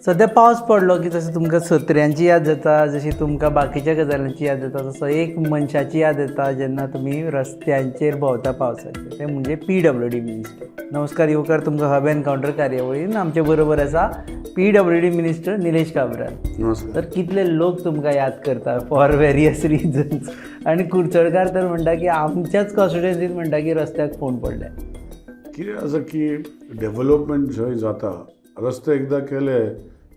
सद्या पावस पडलो की जसो तुमकां सत्र्यांची याद जाता, जशी तुमकां बाकीच्या गजालींची याद जाता, तसो एक मनशाची याद येता जेन्ना तुमी रस्त्यांचेर भोंवता पावसाचे, ते म्हणजे पीडब्ल्यूडी मिनिस्टर. नमस्कार, येवकार तुमकां हब एनकावंटर कार्यावळीन. आमचे बरोबर आसा पीडब्ल्यूडी मिनिस्टर निलेश काब्राल. नमस्कार. तर कितले लोक तुमकां याद करता फॉर वेरियस रिजन्स आनी कुडचडकार तर म्हणटा की आमच्याच कॉन्स्टिट्युएन्सीत म्हणटा की रस्त्याक फोंड पडले. कितें आसा की डेवलपमेंट जंय जाता, रस्ते एकदां केले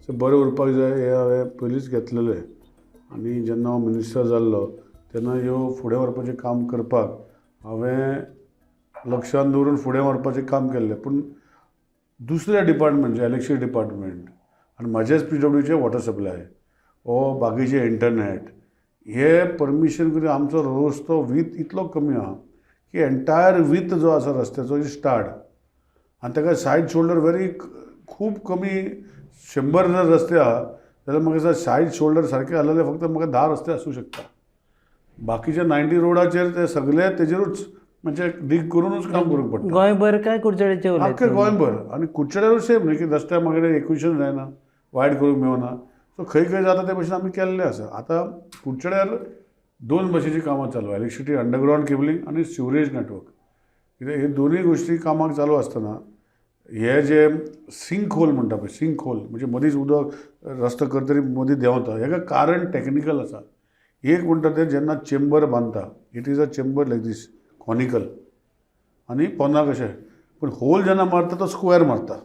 ते बरे उरपाक जाय हें हांवें पयलींच घेतलेलें आनी जेन्ना हांव मिनिस्टर जाल्लो तेन्ना ह्यो फुडें व्हरपाचें काम करपाक हांवें लक्षान दवरून फुडें व्हरपाचें काम केल्लें. पूण दुसऱ्या डिपार्टमेंट, जे इलेक्ट्रिसिटी डिपार्टमेंट आनी म्हाजेच पीडब्ल्यूचे वॉटर सप्लाय वो बाकीचे इंटरनेट, हे परमिशन करून आमचो रस्तो विथ इतलो कमी आहा की एंटायर विथ जो आसा रस्त्याचो is start आनी ताका सायड शोल्डर व्हेरी खूब कमी. 100 जर रस्ते आहा जाल्यार म्हाका दिसता सायड शोल्डर सारके आसलेले फक्त म्हाका 10 रस्ते आसूं शकता. बाकीचे 90 रोडाचेर ते सगळे तेजेरूच म्हणजे डीग करुनूच काम करूंक पडटा. गोंयभर काय कुडचड्याचे आख्खे उलयता? गोंयभर आनी कुडचड्यारूय सेम न्ही की रस्त्यार मागीर एक्विशन जायना, वायड करूंक मेळना. सो खंय खंय जाता ते भशेन आमी केल्लें आसा. आतां कुडचड्यार दोन भशेचीं कामां चालू, इलेक्ट्रिसिटी अंडरग्रावंड केबलिंग आनी सिवरेज नेटवर्क. कित्याक हे दोनूय गोश्टी कामाक चालू आसतना हे जे सिंक होल म्हणटा पळय, सिंक होल म्हणजे मदींच उदक रस्तो करतरी मदीं देंवता. हेका कारण टॅक्निकल आसा. एक म्हणटा तें जेन्ना चेंबर बांदता, it is a chamber like this, conical आनी पोंदा कशें, पूण होल जेन्ना मारता तो स्क्वेर मारता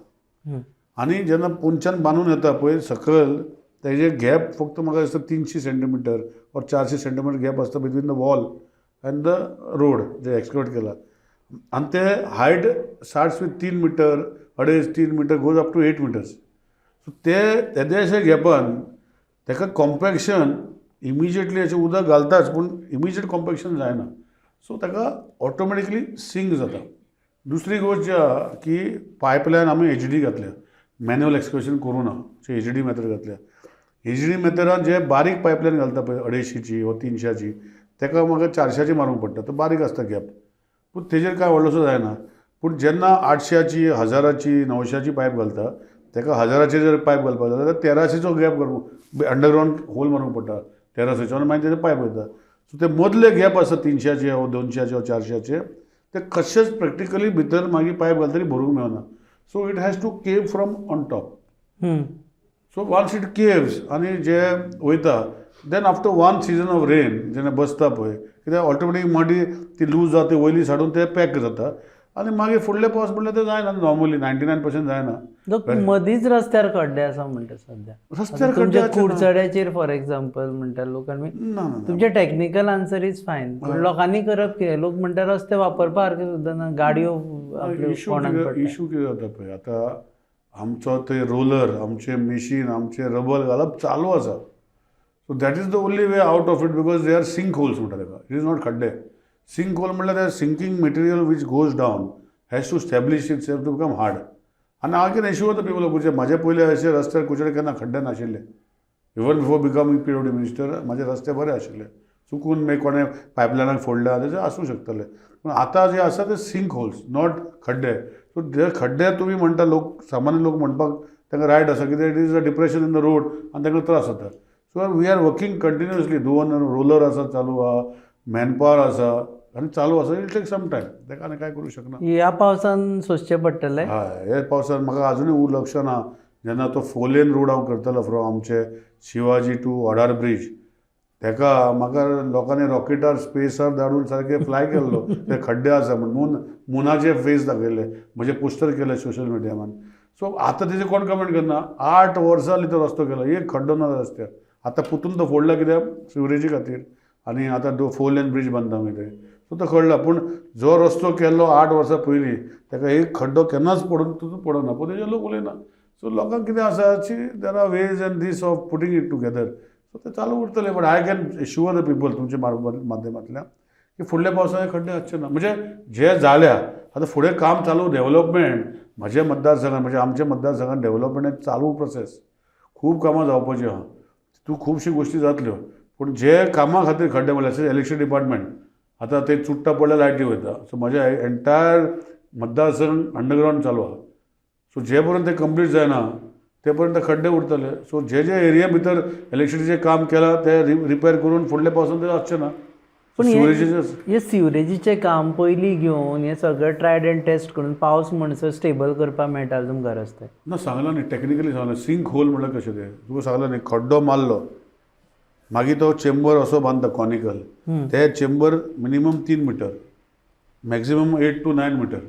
आनी जेन्ना पोंदच्यान बांदून येता पळय सकयल, तेजे गॅप फक्त म्हाका दिसता 300 सेंटीमिटर ऑर 400 सेंटीमिटर गॅप आसता between the wall and the road J excavate केला. आनी ते हायट स्टार्ट्स विथ 3 मिटर, अडेज 3 metre, goes up to 8 meters. So ते तेद्याशा गॅपान ताका कॉम्पॅक्शन इमिजिएटली अशें उदक घालताच, पूण इमिजिएट कॉम्पॅक्शन जायना. सो ताका ऑटोमॅटिकली सिंक जाता. दुसरी गोश्ट जी आहा की पायपलायन आमी एचडी घातल्या, मॅन्युअल एक्सकवेशन करूं ना, एचडी मेथड घातल्या. एचडी मेथडान जे बारीक पायपलायन घालता पळय, अडेचशीची वा 300ची, ताका म्हाका 400ची मारूंक पडटा. तो बारीक आसता गॅप, पूण तेजेर कांय व्हडलोसो जायना. पूण जेन्ना 800ची, 1000ची, 900ची पायप घालता, ताका 1000चे जर पायप घालपाक जाय जाल्यार 1300चो गॅप करूंक, अंडरग्रावंड होल मारूंक पडटा 1300चो आनी मागीर तेजे पायप वयता. सो ते मदले गॅप आसा 300चे वा 200चे वा 400चे, ते कशेंच प्रॅक्टिकली भितर मागीर पायप घालतरी भरूंक मेळना. So it has to cave from on top. So once it caves आनी जे वयता, then after one season of rain जेन्ना बसता पळय, कित्याक ऑटोमॅटीक माटी ती लूज जाता, ती वयली साडून ते पॅक जाता आनी मागीर फुडले पावस पडल्यार ते जायना, नॉर्मली 99% जायना. लोक मदींच रस्त्यार खड्डे आसा म्हणटा सध्या. रस्त्यार आता तुमच्या खड्डे आसचे ना. कुडचड्याचेर फॉर एक्झाम्पल म्हणटा लोकांनी ना ना. तुमचे टॅक्निकल आन्सर is fine, पूण लोकांनी करप कितें? लोक म्हणटा रस्ते वापरपा सारके सुद्दां ना, गाडयो आपल्यो इशू कोणाक पडटा. इशू कितें जाता पळय, आतां आमचो ते रोलर, आमचे मेशीन, आमचे रबल घालप चालू आसा. So that is the only way out of it, because they are sink holes म्हणटा ताका. It is not खड्डे. सिंक होल म्हणल्यार ते sinking material which goes down has to establish itself to become hard. आनी I can assure the people of Curchorem, म्हाजे पयले अशे रस्त्यार कुडचडे केन्ना खड्डे नाशिल्ले. Even before becoming PWD minister म्हाजे रस्ते बरे आशिल्ले. चुकून मागीर कोणें पायपलायनाक फोडल्या तेजें आसूं शकतलें, पूण आतां जे आसा ते सिंक होल्स, not खड्डे. सो ते खड्डे तुमी म्हणटा, लोक, सामान्य लोक म्हणपाक तांकां रायट आसा, कित्याक it is a depression in the road आनी तांकां त्रास जाता. So we are working continuously. दोन रोलर आसा, चालू आहा, मॅनपावर आसा आनी चालू आसा. It take some time, ताका आनी कांय करूं शकना. ह्या पावसान सोंसचें पडटलें. हय, हे पावसान म्हाका आजुनूय लक्ष ना, जेन्ना तो फोर लेन रोड हांव करतालो फ्रॉम आमचे शिवाजी टू वडार ब्रीज, ताका म्हाका लोकांनी रॉकेटार स्पेसार धाडून सारके फ्लाय केल्लो, ते खड्डे आसा म्हण मून मुनाचे फेस दाखयले, म्हजे पोस्टर केले सोशल मिडियामान. सो आतां तेजे कोण कमेंट करना. 8 वर्सां जालीं तो रस्तो केलो, एक खड्डो ना रस्त्यार. आतां पुतून तो फोडला, कित्याक सिवरेजी खातीर आनी आतां फोर लेन ब्रीज बांदता मागीर ते. सो तो खडला, पूण जो रस्तो केल्लो 8 वर्सां पयलीं, ताका एक खड्डो केन्नाच पडून तितून पडना, पूण तेजेर लोक उलयना. सो लोकांक कितें आसा, there are ways and this of putting it together. So ते चालू उरतलें, but I can assure the people तुमच्या माध्यमांतल्यान की फुडल्या पावसाक खड्डे आसचे ना. म्हणजे जे जाल्या आतां फुडें काम चालू, डेवलपमेंट म्हज्या मतदारसंघात, म्हणजे आमच्या मतदारसंघात डेवलपमेंट एक चालू प्रोसेस, खूब कामां जावपाची आहा. तूं खुबश्यो गोश्टी जातल्यो, पूण जे कामा खातीर खड्डे म्हणल्यार इलेक्ट्रिसिटी डिपार्टमेंट, आतां ते चुडटां पडल्यार लायटी वयता. सो म्हजें एंटायर मतदारसंघ अंडरग्रावंड चालू आहा. सो जे पर्यंत ते कंप्लीट जायना ते पर्यंत खड्डे उरतले. सो जे जे एरिया भितर इलेक्ट्रिसिटीचें काम केलां ते रिपेर करून फुडल्या पावसान ते आसचें ना. पूण सिवरेजीचें हे सिवरेजीचें काम पयलीं घेवन हें सगळें ट्रायड एंड टेस्ट करून पावस म्हणसर स्टेबल करपाक मेळटालें तुमकां रस्ते. ना, सांगलां न्ही, टॅक्निकली सांगलां. सिंक होल म्हणल्यार कशें तें तुका सांगलां न्ही. खड्डो मारलो, मागीर तो चेंबर असो बांदता कॉनिकल. ते chamber minimum 3 metre, maximum 8 to 9 metre.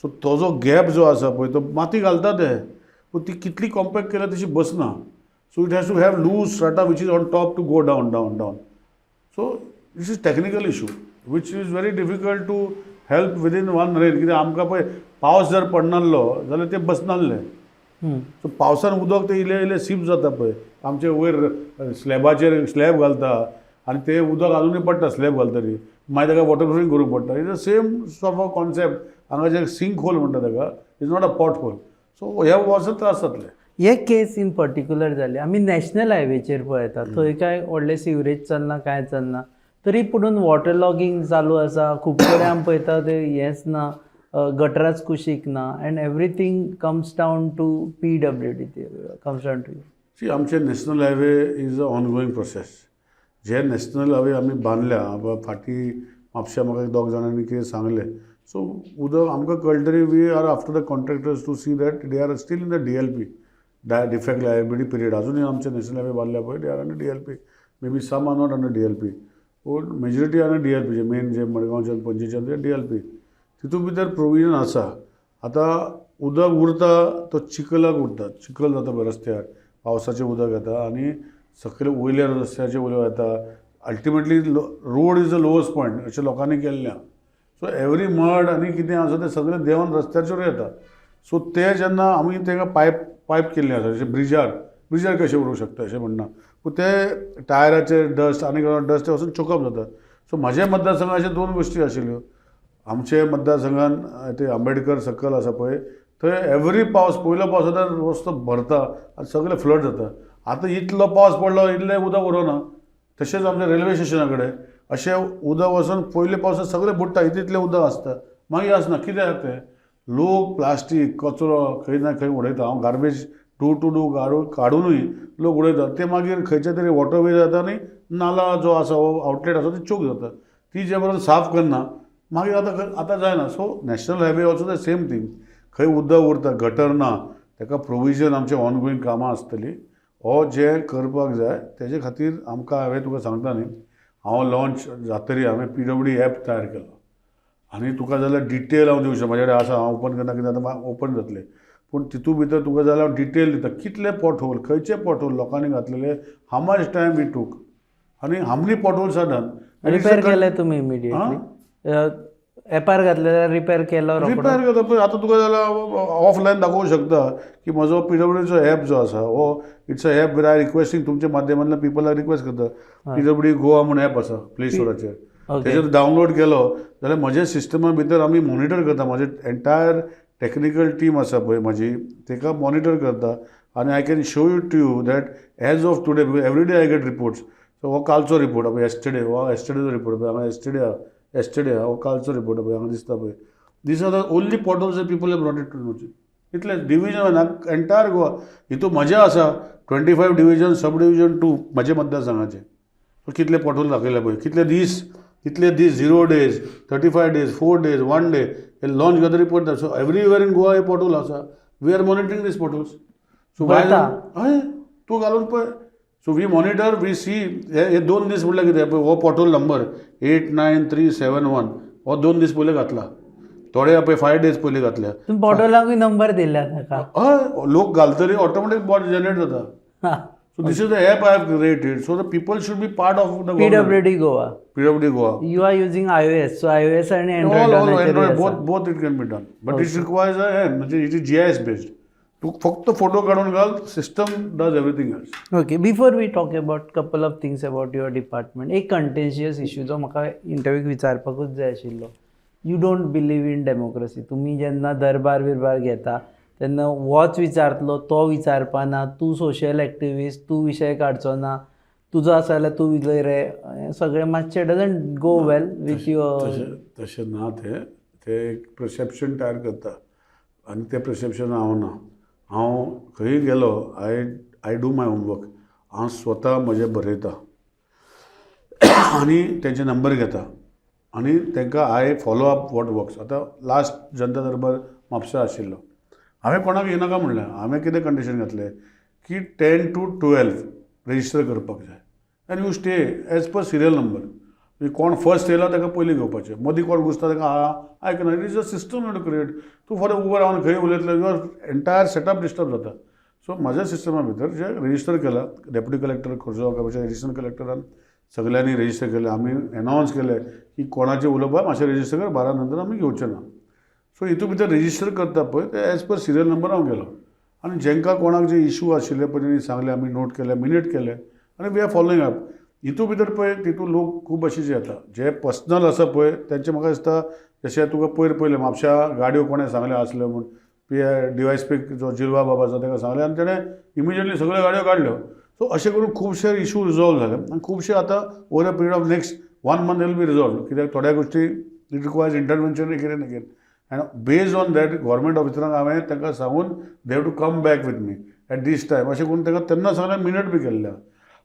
So तो जो गॅप जो आसा पळय, तो माती घालता ते, पूण ती कितली कॉम्पॅक्ट केल्या तशी बसना. So it has to have loose strata which is on top to go down, down, down. So this is technical issue which is very difficult to help within one rain, कित्याक आमकां पळय, पावस जर पडनासलो जाल्यार ते बसनासले. सो पावसान उदक ते इल्लें इल्लें सीप जाता पळय, आमचे वयर स्लॅबाचेर स्लॅब घालता आनी ते उदक आजुनूय पडटा स्लॅब घालतरी. मागीर ताका वॉटर प्रुफींग करूंक पडटा. It's a same sort of concept. हांगा जे सिंक होल म्हणटा ताका, is not a pot hole. So ह्या पावसात त्रास जातले. हे केस इन पर्टिक्युलर जाली. आमी नॅशनल हायवेचेर पळयता, थंय कांय व्हडलें सिवरेज चलना, कांय चलना, तरी पुणून वॉटर लॉगींग चालू आसा. खूब कडेन आमी पळयता ते हेंच ना, गटराच कुशीक ना, and everything comes down to PWD, comes down to C, आमचे national highway is a ongoing process. J national highway आमी बांदल्या फाटीं म्हापश्या, म्हाका दोग जाणांनी कितें सांगलें. सो उदक आमकां कळटरी, we are after the contractors to see that they are still in the DLP, defect liability period. अजुनूय आमचे नॅशनल हायवे बांदल्या पळय, they are under DLP. Maybe some are not under DLP, पूण मेजॉरिटी अंडर डीएलपी. जे main जे मडगांवच्यान पणजेच्यान ते DLP, तितून भितर प्रोविजन आसा. आतां उदक उरता तो चिखलाक उरता, चिखल जाता पळय रस्त्यार. पावसाचें उदक येता आनी सकयल वयल्या रस्त्याचें उदक येता. Ultimately road is the lowest point अशें लोकांनी केल्लें आहा. सो एवरी मड आनी कितें आसा तें सगळें देंवन रस्त्याचेर येता. सो ते जेन्ना आमी ताका पायप केल्ली आसा, जशें ब्रिजार कशें उरूंक शकता अशें म्हणना, पूण ते टायराचे डस्ट आनी डस्ट ते वचून चोकअप जाता. सो म्हज्या मतदारसंघात अश्यो दोन गोश्टी आशिल्ल्यो. आमचे मतदारसंघान ते आंबेडकर सर्कल आसा पळय, थंय एवरी पावस, पयलो पावस जाता, रस्तो भरता आनी सगळें फ्लड जाता. आतां इतलो पावस पडलो, इल्लें उदक उरना. तशेंच आमच्या रेल्वे स्टेशना कडेन अशें उदक वचून पयले पावसात सगळें बुडटा, इतलें उदक आसता, मागीर आसना. कित्याक? तें लोक प्लास्टीक कचरो खंय ना खंय उडयता. हांव गार्बेज डोर टू डोर काडुनूय लोक उडयतात. ते मागीर खंयच्या तरी वॉटरवे जाता आनी नाला जो आसा हो आउटलेट आसा ते चोक जाता. ती जे पर्यंत साफ करना मागीर आतां जायना. So national highway also the same thing. खंय उदक उरता, गटर ना, ताका प्रोविजन आमचें ऑनगोईंग कामां आसतलीं. हो जें करपाक जाय तेजे खातीर आमकां, हांवें तुका सांगता न्ही, हांव लॉन्च जातरी हांवें पीडब्ल्यूडी एप तयार केलो आनी तुका जाल्यार डिटेल हांव दिवं शकता. म्हाजे कडेन आसा, हांव ओपन करना कित्याक आतां ओपन जातलें. पूण तितू भितर तुका जाल्यार हांव डिटेल दिता, कितले पोटहोल, खंयचे पोटहोल लोकांनी घातलेले, how much time we took आनी how many potholes are done. Repair केले तुमी इमिडिएटली? एपार घातले, रिपेर केलो रोकडो? रिपेर करता पळय. आतां तुका जाल्यार ऑफलायन दाखोवंक शकता की म्हजो पीडब्ल्यूडीचो एप जो आसा हो, it's a app where I requesting, तुमच्या माध्यमांतल्यान पिपलाक रिक्वेस्ट करता. पीडब्ल्यूडी गोवा म्हूण एप आसा प्ले स्टोराचेर. तेजेर डावनलोड केलो जाल्यार म्हज्या सिस्टमा भितर आमी मॉनिटर करता. म्हजे एंटायर टॅक्निकल टीम आसा पळय म्हाजी, ताका मॉनिटर करता आनी I can show you to you that as of today, because every day I get reports. So हो कालचो रिपोर्ट पळय, येस्टरडे, हो येस्टरडेचो रिपोर्ट पळय. हांगा येस्टरडे आहा, येस्टरडे आहा. हो कालचो रिपोर्ट पळय, हांगा दिसता पळय. These are the only potholes people have brought it to know. इतले डिविजन एंटायर गोवा हितू मजा आसा. 25 division, sub division 2 म्हजे मतदारसंघाचे. सो कितले पोटहोल दाखयले पळय, कितले दीस, 0 days, 35 days, 4 days, 1 day. हे लॉन्च जातरी पडटा. सो एवरीवेर इन गोवा हे पोटहोल आसा. We are monitoring these potholes. So पळयता? हय, तूं घालून पळय. So we monitor, we see. हे 2 दीस म्हणल्यार कितें पळय, हो pothole number 89371, हो 2 दीस पयलीं घातला. थोडे पळय 5 डेज पयलीं घातल्या. तुम्ही पोटहोलाकूय नंबर दिल्या ताका? हय, लोक घालतरी ऑटोमॅटीक बॉट जनरेट जाता. So this is the app I have created, so the people should be part of the PWD Goa. PWD Goa. You are using iOS, so iOS आणि all Android. Android, both it can be done, but it requires a म्हणजे it is GIS based. तूं फक्त photo काडून घाल, system does everything else. Okay, before we talk about couple of things about your department, एक कंटेन्शियस issue जो म्हाका इंटरव्यूक विचारपाकूच जाय आशिल्लो. You don't believe in democracy. तुमी जेन्ना दरबार बिरबार घेता तेन्ना होच विचारतलो, तो विचारपाना, तूं सोशल एक्टिविस्ट, तूं विशय काडचो ना, तुजो आसा जाल्यार तूं उलय रे, हें सगळें मातशें doesn't go well with your तशें तशें ना तें. ते एक परसेप्शन तयार करता आनी तें परसेप्शन हांव ना. हांव खंय गेलो, I do my homework. हांव स्वता म्हजें बरयता आनी तेंचे नंबर घेता आनी तांकां I follow up what works. आतां लास्ट जनता दरबार म्हापसा आशिल्लो, हांवें कोणाक येनाका म्हणलें. हांवें कितें कंडिशन घातलें की 10 to 12 register करपाक जाय आनी you stay as per serial number. म्हणजे कोण फर्स्ट येयला ताका पयलीं घेवपाचें, मदीं कोण घुसता ताका आयकना. It is a system you to create. तूं फॉर उबो रावन खंय उलयतलो, your entire setup disturb जाता. सो म्हाज्या सिस्टमा भितर जे रजिस्टर केला, डेप्युटी कलेक्टर खोर्जुंव एडिशनल कलेक्टरान सगल्यांनी रजिस्टर केलें. आमी एनावन्स केलें की कोणाचें उलोवप मातशें रजिस्टर कर, 12 नंतर आमी घेवचे ना. सो हितून भितर रजिस्टर करता पळय ते एज पर सिरियल नंबर हांव गेलो आनी जेंकां कोणाक जे इशू आशिल्ले पळय तेणी सांगले, आमी नोट केले, मिनीट केले आनी we are following up. हितू भितर पळय तितून लोक खूब अशे येता जे पर्सनल आसा पळय तेंचे. म्हाका दिसता जशें तुका पयर पयलें म्हापश्या गाडयो कोणें सांगलें आसल्यो म्हूण, पी डीवायएसपी जो जिलवा बाबा आसा ताका सांगलें आनी तेणें इमिजिएटली सगळ्यो गाडयो काडल्यो. सो अशें करून खुबशे इशू रिजॉल्व जाले आनी खुबशे आतां over a period of next one month will be resolve, कित्याक थोड्या गोश्टी it requires intervention again and again, and based on that government ऑफिसरांक हांवें तांकां सांगून they have to come back with me at this time अशें करून तांकां तेन्ना सांगलें, मिनट बी केल्लें.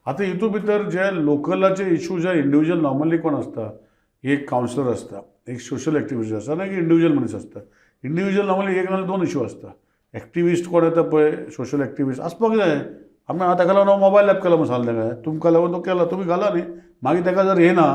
आतां हितून भितर जे लोकलाचे इशू जे इंडिविज्युअल नॉर्मली कोण आसता, एक कावन्सिलर आसता, एक सोशल एक्टिविस्ट आसता आनी एक इंडिविज्युअल मनीस आसता. इंडिविज्युअल नॉर्मली एक नाल्यार दोन इशू आसता. एक्टिविस्ट कोण येता पळय, सोशल एक्टिविस्ट आसपाक जाय. आमी हांव ताका लागून हांव मोबायल एप केला म्हूण सांगलें ताका. तुमकां लागून तो केला, तुमी घाला न्ही. मागीर ताका जर येना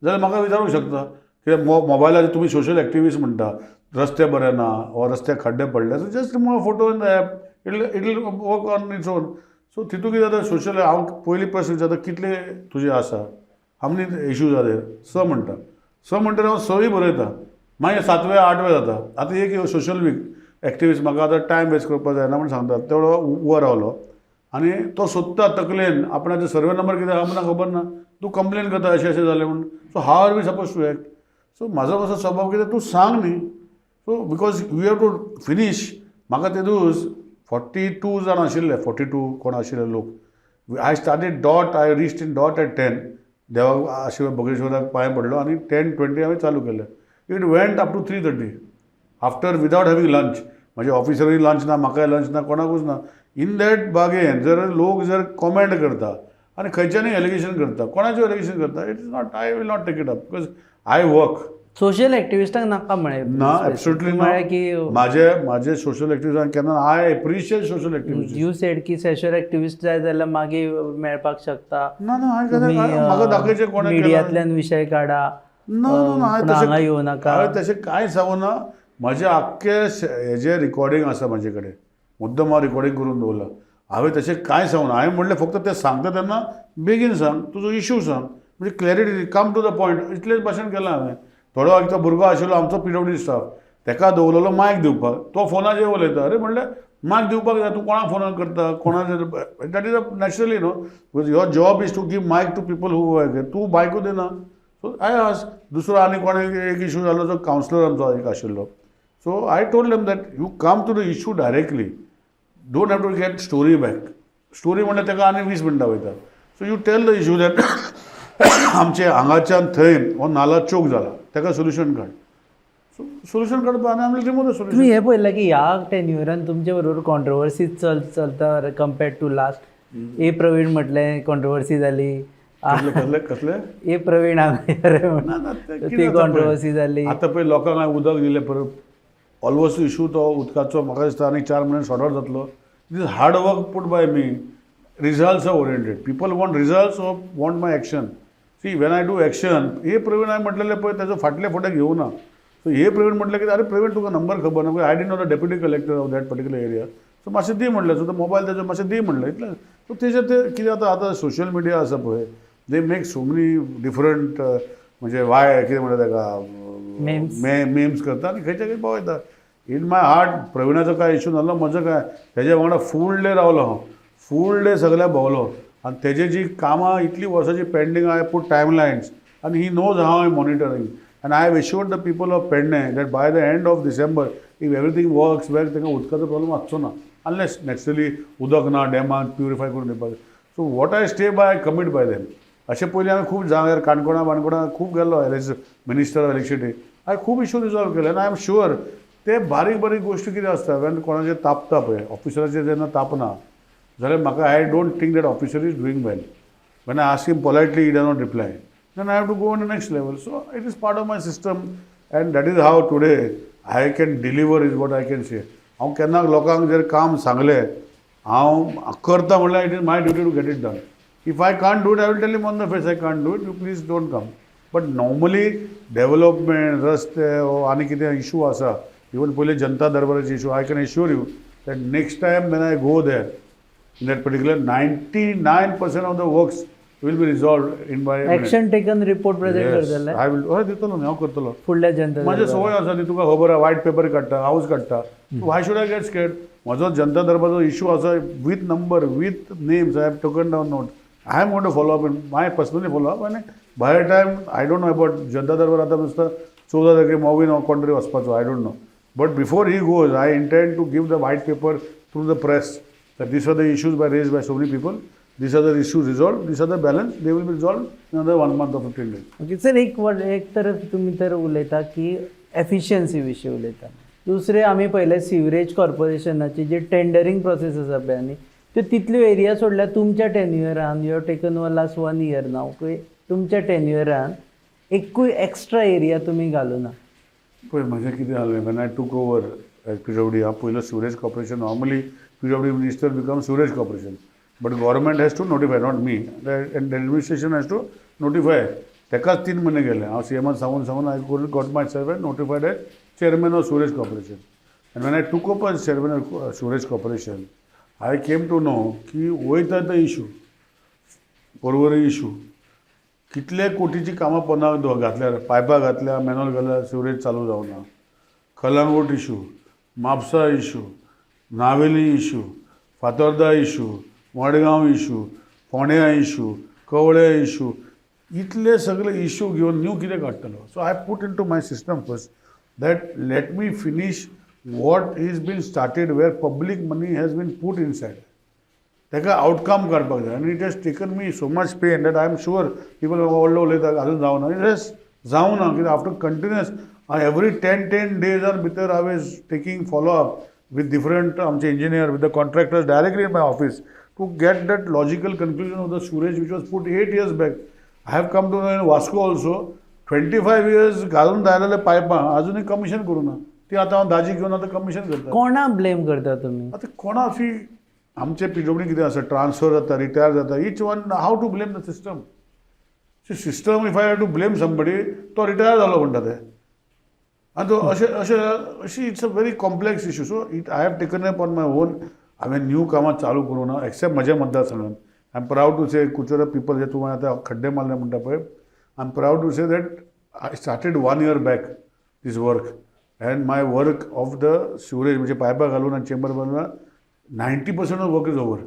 जाल्यार म्हाका विचारूंक शकता, कित्याक मोबायलाचेर तुमी सोशल एक्टिविस्ट म्हणटा, रस्ते बरे ना वा रस्त्याक खड्डे पडले, so just remove photo in the app, it work on its own. So तितून कितें जाता, सोशल हांव पयली प्रश्न विचारता, कितले तुजे आसा, how many issues are there? स म्हणटा. स म्हणटकीर हांव सय बरयता. मागीर सातवे आठवे जाता. आतां एक सोशल वीक एक्टिविस्ट म्हाका आतां टायम वेस्ट करपाक जायना म्हूण सांगता, तेवडो उबो रावलो आनी तो सोदता तकलेन आपणाचो सर्वे नंबर कितें आहा म्हाका खबर ना. तूं कंप्लेन करता अशें अशें जालें म्हूण, so how are we suppose to act? So म्हाजो कसो स्वभाव कितें, तूं सांग न्ही. So because you have to finish. म्हाका ते दीस 42 जाण आशिल्ले, 42 कोण आशिल्ले लोक. I started dot, I reached in dot at 10. देवाक आशिर्वाद, बगलेश्वराक पांय पडलो आनी 10:20 हांवें चालू केलें. It went up to 3:30 after without having lunch. म्हजे ऑफिसरूय लंच ना, म्हाकाय लंच ना, कोणाकूच ना. इन that बागेन जर लोक जर कॉमेंट करता आनी खंयच्यानूय एलिगेशन करता, कोणाचें एलिगेशन करता, it is not, I will not take it up because I work. Social एक्टिविस्टांक नाका म्हळें. ना, एब्सोल्युटली. म्हळ्यार की माझे सोशल एक्टिविस्ट केन्ना, I appreciate social activist. You said की सोशल एक्टिविस्ट जाय जाल्यार मागीर मेळपाक शकता. ना ना, हांवें म्हाका दाखयचें कोणें. मिडियांतल्यान विशय काडा. ना ना ना, पूण हांगा येवं नाका. हांवें तशें कांय सांगूना. म्हजें आख्खें हेजें रिकॉर्डिंग आसा म्हाजे कडेन, मुद्दम हांव रिकॉर्डिंग करून दवरलां. हांवें तशें कांय सांगूना. हांवें म्हणलें फक्त तें सांगता तेन्ना बेगीन सांग, तुजो इशू सांग, म्हणजे clarity, come to the point, इतलेंच भाशण केलां हांवें. थोडो एकटो भुरगो आशिल्लो आमचो पीडब्ल्यूडी स्टाफ, ताका दवरलेलो मायक दिवपाक, तो फोनाचेर उलयता. अरे म्हणलें, मायक दिवपाक जाय, तूं कोणाक फोन करता कोणाचेर? That is a naturally no, because your job is to give mic to people who, तूं मायकूच दिना. So I ask. दुसरो आनी कोण एक इशू जालो, जो कावन्सिलर आमचो एक आशिल्लो. So I told them that you come to the issue directly, don't have to get story back. Story म्हणल्यार ताका आनी 20 मिनटां वयता. So you tell the issue that आमचे हांगाच्यान थंय हो नाला चोक जाला, ताका सोल्युशन काड. सो सोल्युशन काडपा आनी आमी रिमूव the solution. तुम्ही हे पळयलां की ह्या टेन्युअरान तुमचे बरोबर कॉन्ट्रोवर्सी चलता कंपेर्ड टू लास्ट. ए प्रवीण म्हटलें, कॉन्ट्रोवर्सी जाली. कसले कसले कसले? ए प्रवीण आमरे. ना ना, ते कितें ती जाता पळय, कॉन्ट्रोवर्सी जाली. आतां पळय लोकांक हांवें उदक दिलें परत, ऑलमोस्ट इशू तो उदकाचो म्हाका दिसता आनी 4 म्हयन्यान सॉर्ट आवट जातलो. It is hard work put by me. Results are oriented people want results or want my action. See, when I do action, हे प्रवीण हांवें म्हटलेलें पळय, ताजो फाटले फुडें घेवना. सो हे प्रवीण म्हटलें की अरे प्रवीण, तुका नंबर खबर ना? I didn't know the deputy collector of that particular area. So मातशें दी म्हणलें. सो तो मोबायल ताजो मातशें दी म्हणलें, इतलें. सो तेजेर ते कितें जाता, आतां सोशल मिडिया आसा पळय, they make so many different, म्हणजे वाय कितें म्हणटा ताका. Memes. मे मेम्स करता आनी खंयच्या खंय पावयता. इन my heart प्रवीणाचो काय इशू नासलो म्हजो काय. तेज्या वांगडा फूल डे रावलो हांव, फूल डे सगळ्या भोंवलो आनी तेजे जी कामां इतलीं वर्सांची पेंडींग आहा, पूट टायम लायन्स आनी he knows how I monitoring, and I have assured the people of Pernem that by the end of December, if everything works well, तांकां उदकाचो प्रॉब्लम आसचो ना, अनलेस नॅचरली उदक ना डॅमान प्युरिफाय करून दिवपाक. So what I stay by, I commit by them. अशें पयलीं हांवें खूब जाग्यार काणकोणा बाणकोणा खूब गेल्लो as minister of electricity. हांवें खूब इशू रिजॉल्व केले आनी I am sure. ते बारीक बारीक गोश्टी कितें आसता, when कोणाचेर तापता पळय, ऑफिसराचेर जेन्ना तापना जाल्यार म्हाका, I don't think that officer is doing well. When I ask him politely, he does not reply, then I have to go on the next level. So it is part of my system, and that is how today I can deliver, is what I can say. हांव केन्ना लोकांक जर काम सांगलें, हांव करता म्हणल्यार, it is my duty to get it done. If I can't do it, I will tell him on the face, "I can't do it, you please don't come." But normally development, रस्ते वो आनी कितें issue आसा, even पयलीं जनता दरबाराचे issue, I can assure you that next time when I go there, in that particular 99% of the works will be resolved in by a minute. Action taken report present करतले? I will, हय, दितलो न्ही, हांव करतलो. फुडल्या जनता म्हाजी दरबाराक. संवय आसा ती, तुका खबर आहा, वायट पेपर काडटा, हांवूच काडटा. Why should I get scared? म्हजो जनता दरबारचो इशू आसा, with number, with names, I have taken down note. I am going to follow up in my personally follow up. आनी by time, I don't know about Janata Darbar, आतां नुस्ता 14 तारखे मॉविन कोण तरी वचपाचो, I don't know, but before he goes, I intend to give the white paper through the press that these are the issues by raised by so many people, these are the issues resolved, these are the balance, they will be resolved in another one month or 15 days. Okay sir, एक word, एक तरफ तुमी तर उलयता की efficiency विशीं उलयता, दुसरें आमी पळयलें सिवरेज कॉर्पोरेशनाची जी टेंडरींग प्रोसेस आसा पळय, न्ही, त्यो तितल्यो एरिया सोडल्यार तुमच्या टेन्युअरान, you have taken over last one year now, तुमच्या टेन्युअरान एकूय एक्स्ट्रा एरिया तुमी घालूना. पळय, म्हजें कितें जालें, when I took over as PWD, हांव पयलो sewerage corporation, normally PWD minister become sewerage corporation, but government has to notify, not me, and the administration has to notify. तेकाच 3 म्हयने गेले. हांव सी एमान सांगून सांगून I got myself and notified as chairman of sewerage corporation. And when I took up as chairman of sewerage corporation, I came to know की वयता ते इशू, पर्वरी इशू, कितले कोटीची कामां पोंदाक घातल्यार, पायपां घातल्या, मॅनहोल घातल्या, सिवरेज चालू जावना. Calangute issue, Mapusa issue, Navelim issue, Fatorda issue, Madgaon issue, फोंड्या इशू, कवळे इशू, इतले सगळे इशू घेवन न्यू कितें काडटलो? So I put into my system first that let me finish what is been started, where public money has been put inside. ताका आवटकम काडपाक जाय. आनी it has taken me so much pain that I am sure people व्हडलो उलयता, अजून जावना. It has जावना कित्याक आफ्टर कंटिन्युअस एवरी 10-10 डेजान भितर I was taking follow up with different आमचे engineer, with the contractors directly in my office to get that logical conclusion of the sewerage which was put 8 years back. I have come to know in Vasco also, 25 years घालून जालेले पायपां अजुनूय commission करूं ना. ती आतां हांव दाजी घेवन आतां कमिशन करता. कोणाक ब्लेम करता तुमी? आतां कोणा सी, आमचे पीडब्ल्यूडी कितें आसा, ट्रान्सफर जाता, रिटायर जाता, each one. How to blame the system? System, if I have to blame somebody, तो रिटायर जालो म्हणटा ते. आनी तो अशें अशें अशी, it's a very complex issue. So it I have taken up on my own. हांवें न्यू कामां चालू करूं ना, एक्सेप्ट म्हज्या मतदारसंघात. I am proud to say, Curchorem people, जे तुवें आतां खड्डे मारले म्हणटा पळय, I am proud to say that I started one year back this work, and my work of the sewerage, म्हणजे पायपां घालून आनी चेंबर बांदून, 90% of work is over.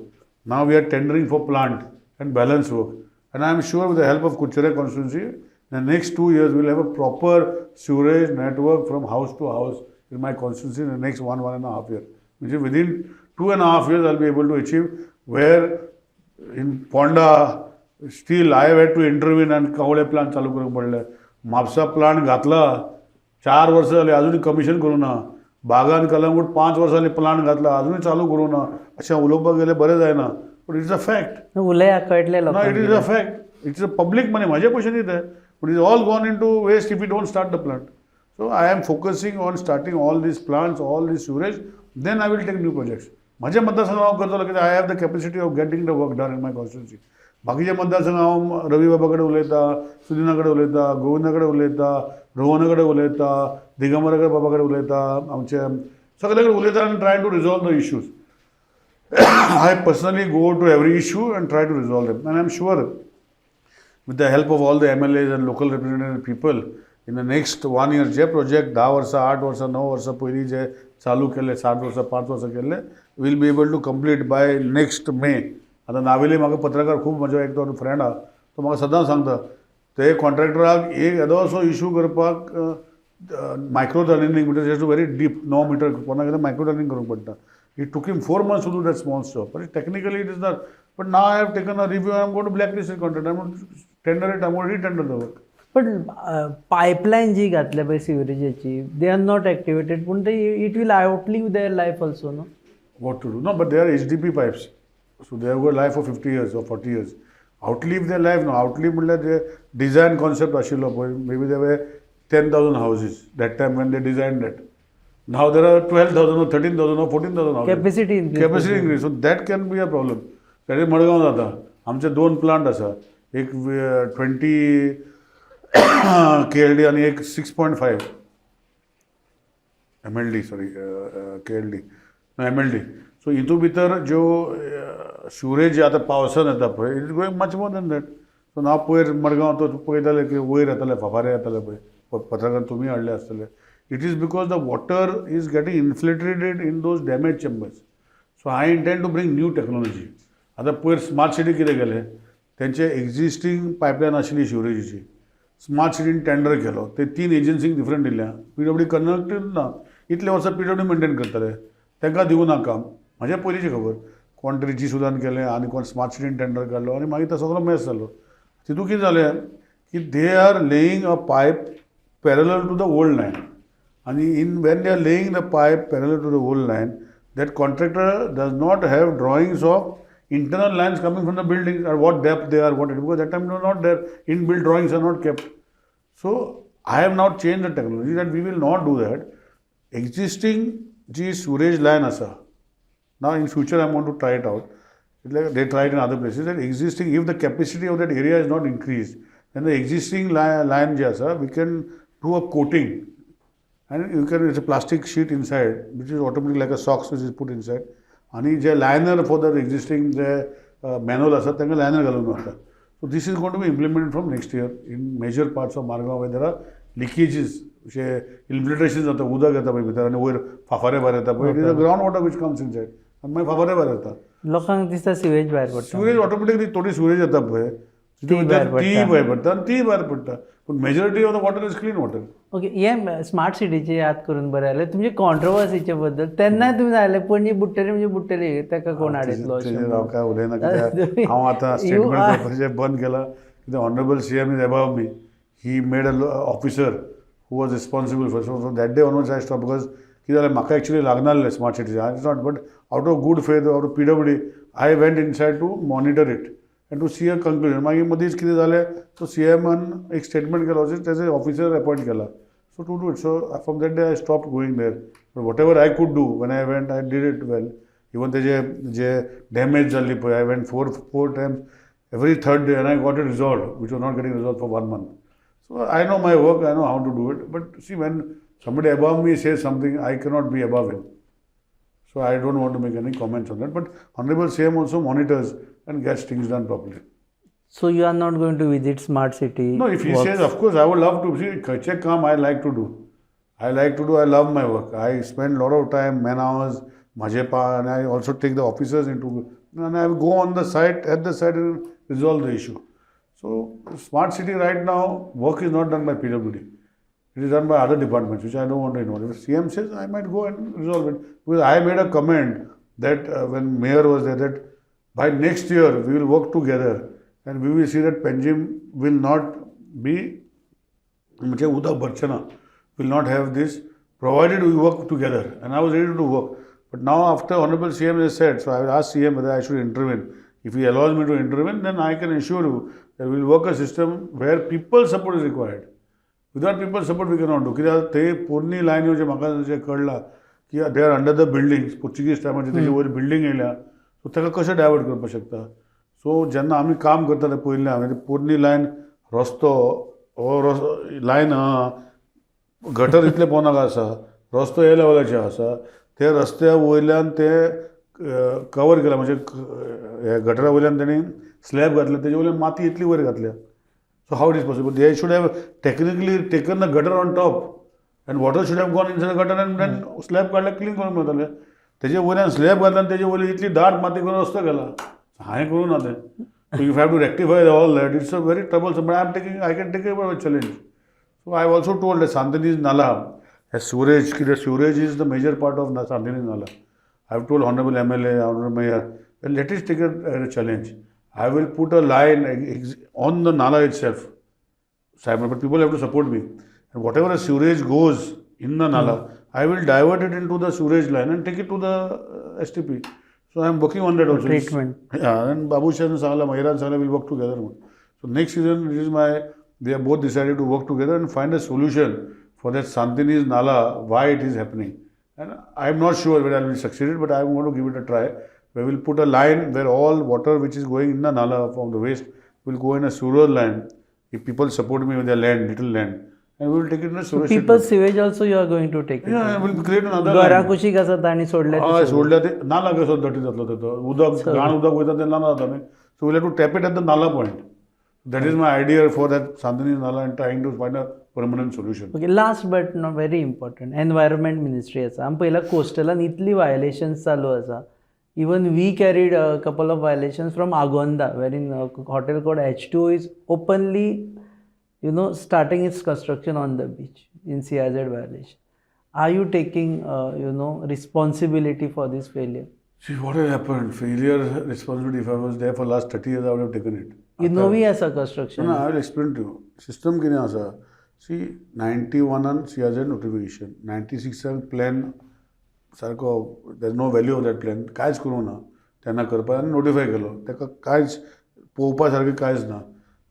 Now we are tendering for plant and balance work. And I am sure with the help of Curchorem constituency, in the next 2 years we will have a proper sewerage network from house to house in my constituency in the next 1.5 year. Which is within 2.5 years I will be able to achieve, where in Ponda still I have had to intervene and Kavale plant चालू करूंक पडले. Mapusa plant घातला, 4 वर्सां जाली, अजूनय commission करूं ना. बागान कलंगूट 5 वर्सां जाली प्लांट घातला, अजूनय चालू करूं ना. अशें उलोवपाक गेल्यार बरें जायना, but it's a fact. उलया, कळटलें ना, it is लोकांक. a fact. It's a public money. म्हाजे पयशे न्ही ते, but is all gone into waste if you don't start the plant. So I am focusing on starting all these plants, all this sewerage, then I will take new projects. म्हज्या मतदारसंघात हांव करतलो, कित्याक I have the capacity of getting the work done in my constituency. बाकीच्या मतदारसंघ हांव रवी बाबा कडेन उलयता, सुदिना कडेन उलयता, गोविंदा कडेन उलयता, रोहना कडेन उलयता, दिगंबरा कडेन बाबा कडेन उलयता, आमचे सगळे कडेन उलयता आनी try to resolve the issues. I personally go to every issue and try to resolve them. And I'm sure with the help of all the MLAs and local representative people, in the next one year, J project 10 वर्सां, 8 वर्सां, 9 वर्सां पयलीं जे चालू केल्ले, 7 वर्सां, 5 वर्सां केल्ले, will be able to complete by next May. आतां नावेली म्हाका पत्रकार खूब, म्हजो एक दोन फ्रेंड आहा, तो म्हाका सदांच सांगता, ते कॉन्ट्रॅक्टराक एक येदोसो इशू करपाक मायक्रो टनलिंग म्हणजे व्हेरी डीप, 9 मिटर कोणाक कितें मायक्रो टनलिंग करूंक पडटा. It took him 4 months to do that small job. But technically it is not. But now I have taken a review, I am going to blacklist the contract. I am going to tender it, I am going to re-tender the work. पण pipeline जी घातल्या पळय सिवरेजाची, they are not activated, पूण ते it will outlive their life also, no? What to do? No, but they are HDP pipes. So they have got life for 50 years or 40 years. Outlive their life, no. Outlive म्हणल्यार जे design concept आशिल्लो पळय, maybe there were 10,000 houses that time when they designed that. Now there are 12,000 or 13,000 or 14,000 houses. Capacity increase. Capacity increase. So that can be a problem. That is Madgaon जाता. आमचे दोन plant आसा, एक twenty KLD आनी एक 6.5 MLD, sorry, KLD, MLD. So हितून भितर ज्यो सिवरेज आतां पावसान येता पळय, it is going much more than that. So हांव पयर मडगांव तो पळयताले की वयर येताले फाफारे येताले पळय, पत्रकार तुमी हाडले आसतले. It is because the water is getting infiltrated in those damage chambers. So I intend to bring new technology. आतां पयर स्मार्ट सिटी कितें केलें, तेंचे एक्झिस्टींग पायपलायन आशिल्ली सिवरेजीची, स्मार्ट सिटीन टेंडर केलो, ते तीन एजन्सींक डिफरंट दिल्या. पीडब्ल्यूडी कनेक्टेड ना. इतले वर्सां पीडब्ल्यूडी मेंटेन करताले, तांकां दिवं ना काम. म्हाज्या पयलींची खबर, कोण तरी जी सुदान केलें आनी कोण स्मार्ट सिटीन टेंडर काडलो आनी मागीर तो सगळो मेस जालो. तितून कितें जालें की they are laying a pipe parallel to the old line आनी in when they are laying the pipe parallel to the old line, that contractor does not have drawings of internal lines coming from the buildings or what depth they are, what it, because that time they were not there, inbuilt drawings are not kept. So I have now changed the technology that we will not do that. Existing ji sewerage line आसा, now in future I want to try it out. It's like they tried in other places that existing, if the capacity of that area is not increased, then the existing line जे आसा, we can do a coating and you can, it's a plastic sheet inside which is automatically like a socks which is put inside आणि J liner for the existing J manual आसा तांकां liner घालून वता. So this is going to be implement from next year in major parts of Margao where there are leakages, अशें infiltration जाता, उदक येता पळय भितर आनी वयर फाफारे भायर येता पळय. It is a ground water which comes inside आनी मागीर फाफारे भायर येता. लोकांक दिसता सिवेज भायर पडटा. सिवरेज ऑटोमॅटिकली थोडी सिवरेज येता पळय, ती भायर पडटा. ती भायर पडटा आनी तीय भायर पडटा, पूण majority of the water is clean water. Okay, हे स्मार्ट सिटीचे याद करून बरें जालें. तुमचे कॉन्ट्रोवर्सीचे बद्दल तेन्नाय तुमी सांगलें, पणजी बुडटली म्हणजे बुडटली, ताका कोण आडयतलो अशें. तेजेर हांव काय उलयना, कित्याक हांव आतां You statement करपाचें बंद केलां, कित्याक honourable CM is above me. He made a officer who was responsible for. So from that day onwards I stop, because कितें जालें, म्हाका एक्चुली लागनासलें स्मार्ट सिटीचें. It's not, but out of good faith, out of PWD, I went inside to monitor it and to see a conclusion. मागीर मदींच कितें जालें, तो सी एमान एक स्टेटमेंट केलो, तेजे ऑफिसर अपॉयंट केला, so to do it. So from that day I stop going there, but whatever I could do when I went, I did it well. Even तेजे जे डॅमेज जाल्ली पळय, I went four times every third day and I got it resolved, which was not getting resolved for one month. So I know my work, I know how to do it. But see, when somebody above me says something, I cannot be above him. So I don't want to make any comments on that. But Honorable CM also monitors and gets things done properly. So you are not going to visit smart city? No, if he says, of course, I would love to. See, खंयचें काम I like to do. I like to do, I love my work. I spend lot of time, man hours, म्हजे पा, and I also take the officers into, and I go on the site, at the site and resolve the issue. So, smart city right now, work is not done by PWD. It is done by other departments, which I don't want to involve. If CM says, I might go and resolve it. Because I made a comment that when mayor was there, that by next year we will work together and we will see that Panjim will not be, म्हणजे उदक भरचें ना, will not have this, provided we work together. And I was ready to work. But now after Honorable CM has said, so I will ask CM whether I should intervene. If he allows me to intervene, then I can assure you that we will work a system where people support is required. Without people support we cannot do. कित्याक ते पोरणी लायन्यो जे म्हाका जें कळ्ळां की they are under the buildings, Portuguese टायमाचे तेजे वयर building येयल्या, so ताका कशें डायवर्ट करपाक शकता? सो जेन्ना आमी काम करताले पयलीं, हांवें ती पोरणी लायन, रस्तो हो लायन आहा, गटर इतले पोंदाक आसा, रस्तो हे लेवलाचे आसा, ते रस्त्या वयल्यान ते कवर केला, म्हणजे हे गटरा वयल्यान तेणी स्लॅब घातले, तेजे वयल्यान माती इतली वयर घातल्या. So how it is possible? They should have technically taken the gutter on top and water should have gone inside gutter and then slab काडल्यार क्लीन करून मेळटलें. तेजे वयल्यान स्लॅब घातला आनी तेजे वयल्यान इतली दाट माती करून रस्तो केला. हांवें करूं ना तें. So you have to rectify all that. It's a very troublesome, but I am taking, I can take a challenge. So I also told Sant Inez Nala hey sewerage, कित्याक sewerage is the major part of Sant Inez Nala. I have told honourable MLA, honourable mayor, let us take a challenge. I will put a line on the nala itself. सायब, but people have to support me. And whatever sewerage goes in the nala, I will divert it into the sewerage line and take it to the STP. So I am working on that also. Treatment. And Babushan सांगला, महिरान सांगला, we'll work together म्हणून. So next season it is my we have both decided to work together and find a solution for that Santiniz Nala, why it is happening. And I am not sure whether I will succeed, but I am going to give it a try. We will put a line where all water which is going in the nala from the waste will go in a sewer line. If people support me with their land, little land, and we will take it in a sewer People sewage also you are going to take? Yeah, we'll create another घरा line. कुशीक आसा तांणी सोडले. हय, सोडल्या ते नाला कसो डटी जातलो तेतो उदक, घाण उदक वयता ते नाला जाता न्ही. So we'll have to tap it at the nala point. That is my idea for that Santiniz Nala and trying to find a permanent solution. Okay, last but not very important, environment ministry आसा. आमी पयला कोस्टलान इतली वायलेशन्स चालू आसा. Even we carried couple of violations from Agonda, wherein hotel called H2 is openly starting its construction on the beach in CRZ violation. Are you taking responsibility for this failure? See what has happened, failure, responsibility, if I was there for last 30 years, I would have taken it. ही नवी आसा construction. ना, I will explain to you. System कितें आसा, see, ninety वनान CRZ notification, ninety सिक्सान plan सारको, there no value of that plan. कांयच करूंक ना तेन्ना करपाक आनी नोटिफाय केलो, ताका कांयच पळोवपा सारकें कांयच ना.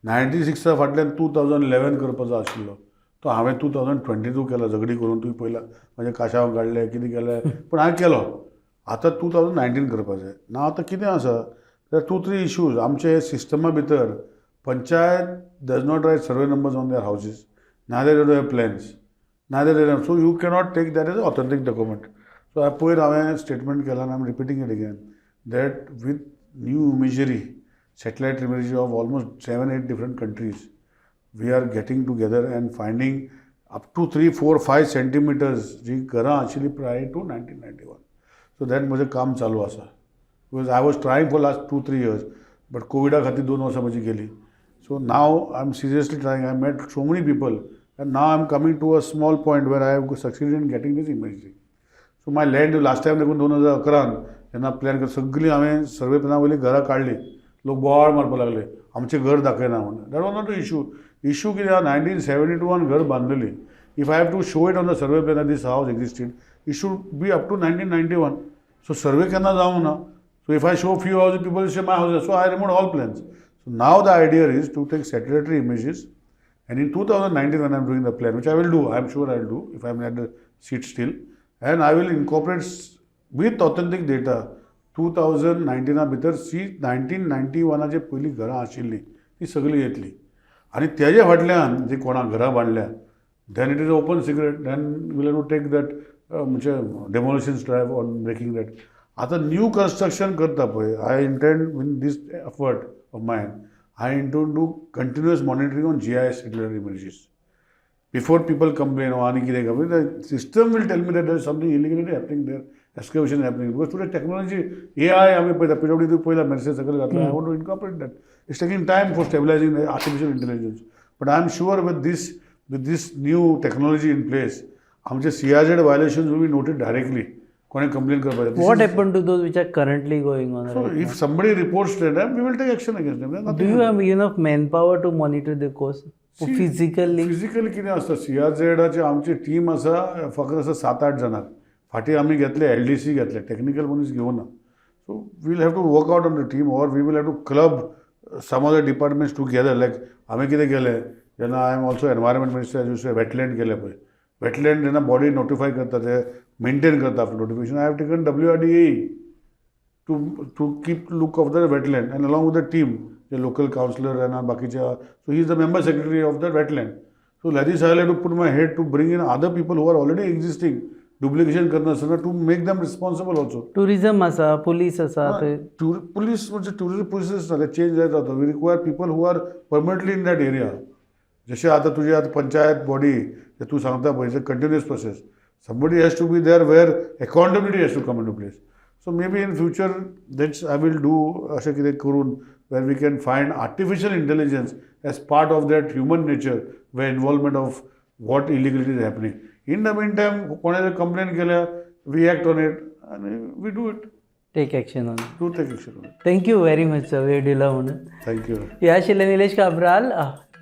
नायन्टी सिक्सा फाटल्यान टू थावजंड इलेवन करपाचो आशिल्लो, तो हांवें टू थावजंड ट्वेंटी टू केला झगडी करून. तुवें पळयला म्हाजें काशांव काडलें, कितें केलें, पूण हांवें केलो. आतां टू थावजंड नायन्टीन करपा जाय ना. आतां कितें आसा, there to three issues आमचे सिस्टमा भितर. Panchayat does not write survey numbers on their houses, neither they have plans, neither they have, so you cannot take that as authentic document. So पयर हांवें स्टेटमेंट केलां आनी I am repeating it again that with new imagery, satellite imagery of almost seven, eight different countries, we are getting together and finding up to 3, 4, 5 centimeters जी घरां आशिल्ली prior to 1991. So that म्हजें काम चालू आसा, because I was trying for last 2-3 years, but कोविडा खातीर दोन वर्सां म्हजी गेली. So now I am seriously trying. I met so many people and now I am coming to a small point where I have succeeded in getting this imagery. So my land last time देखून दोन हजार अकरान जेन्ना plan कर, सगळीं हांवें survey प्लॅना वयली घरां काडली. लोक बोवाळ मारपाक लागले, आमचें घर दाखयना म्हणून. That was not a issue. Issue कितें आहा, नायन्टीन सेवेंटी टूवान घर बांदलेली. If I have to show it on the survey plan this house existed, it should be up to 1991. So survey केन्ना जावंक ना. So if I show few house, people say my house. So I remove all plans. So now the idea is to take satellitary images. And in 2019, when I'm doing the plan, which I will do, I'm sure I'll do if I'm at the seat still, and I will incorporate with authentic data 2019 भितर C nineteen ninety वनाचे पयलीं घरां आशिल्लीं ती सगळीं येतली. आनी तेजे फाटल्यान जी कोणा घरां बांदल्या, then it is open secret, then we'll to take that म्हणजे demolition drive on breaking that. आतां न्यू कन्स्ट्रक्शन करता पळय, I intend in this effort of mine, I intend to continuous monitoring on GIS satellite images. Before people complain or आनी कितें complain, the system will tell me that there is something illegally happening there, excavation happening. Because today technology, AI आमी पळयता, PWD पळयला, message सकयल घातला. I want to incorporate that. It's taking time for stabilizing the artificial intelligence. But I am sure with this new technology in place, आमचे CRZ violations will be noted directly. कोणी complain करपाचें. What happened to those which are currently going on? So if somebody reports to them, we will take action against them. There's Do nothing. You have enough manpower to monitor the coast physically? Physically कितें आसता, C R झेडाची आमची team आसा फकत आसा सात आठ जाणां. फाटीं आमी घेतले, एल डी सी घेतले, टॅक्निकल मनीस घेवना. So we'll have to work out on the team or we will have to club some of the departments together. Like हांवें कितें केलें जेन्ना I am also environment minister, as you say, wetland केलें पळय, wetland जेन्ना body notify करता, ते maintain करता notification, I have taken WRDA to keep look of the wetland and along with the team, the local councillor and बाकीच्या. So he is the member secretary of the wetland. So like this, I have to put my head to bring in other people who are already existing, duplication करनासतना, to make them responsible also. Tourism आसा, police आसा थंय. Police म्हणजे tourism police ना, ते change जायत रावता. We require people who are permanently in that area. जशें आतां तुजी आतां पंचायत बॉडी ते तूं सांगता पळय, it's a continuous process. Somebody has to be there where accountability has to come into place. So maybe in future that's I will do, अशें कितें करून where we can find artificial intelligence as part of that human nature, where involvement of what illegality is happening. In the meantime, कोणें जर complain केल्या, we act on it आनी we do it. Take action on. To take action on. Thank you very much sir, वेळ दिला म्हणून. Thank you. हे आशिल्ले Nilesh Cabral.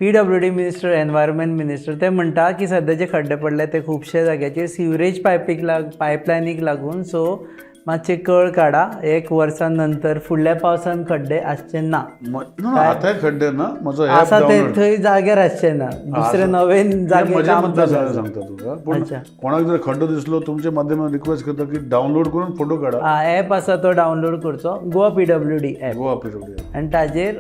PWD minister, environment minister ते म्हणटा की सद्या जे खड्डे पडले ते खुबशे जाग्याचेर सिवरेज पायपीक लाग पायपलायनीक लागून, सो मातशे कळ काडा, एक वर्सा नंतर फुडल्या पावसान खड्डे आसचे ना. ना, आतांय खड्डे ना म्हजो ऍप आसा ते डावनलोड थंय जाग्यार आसचे ना, दुसरे नवीन जागे म्हज्या काम मतदार चालू आसा. सांगता तुका, पूण अच्छा. कोणाक जर खड्डो दिसलो, तुमच्या माध्यमात रिक्वेस्ट करता की डावनलोड करून फोटो काडा. हा, ऍप आसा तो डावनलोड करचो, Goa PWD app. Goa PWD. आनी ताजेर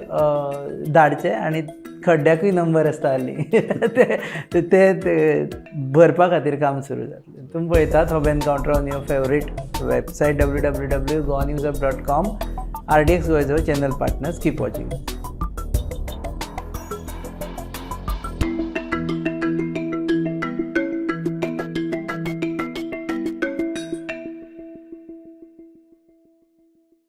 धाडचे आनी खड्ड्याकूय नंबर आसता हाली, ते ते ते भरपा खातीर काम सुरू जातलें. तुमी पळयतात Hub Encounter on your favourite website www.goanewshub.com, RDX गोंयचो channel partners. Keep watching.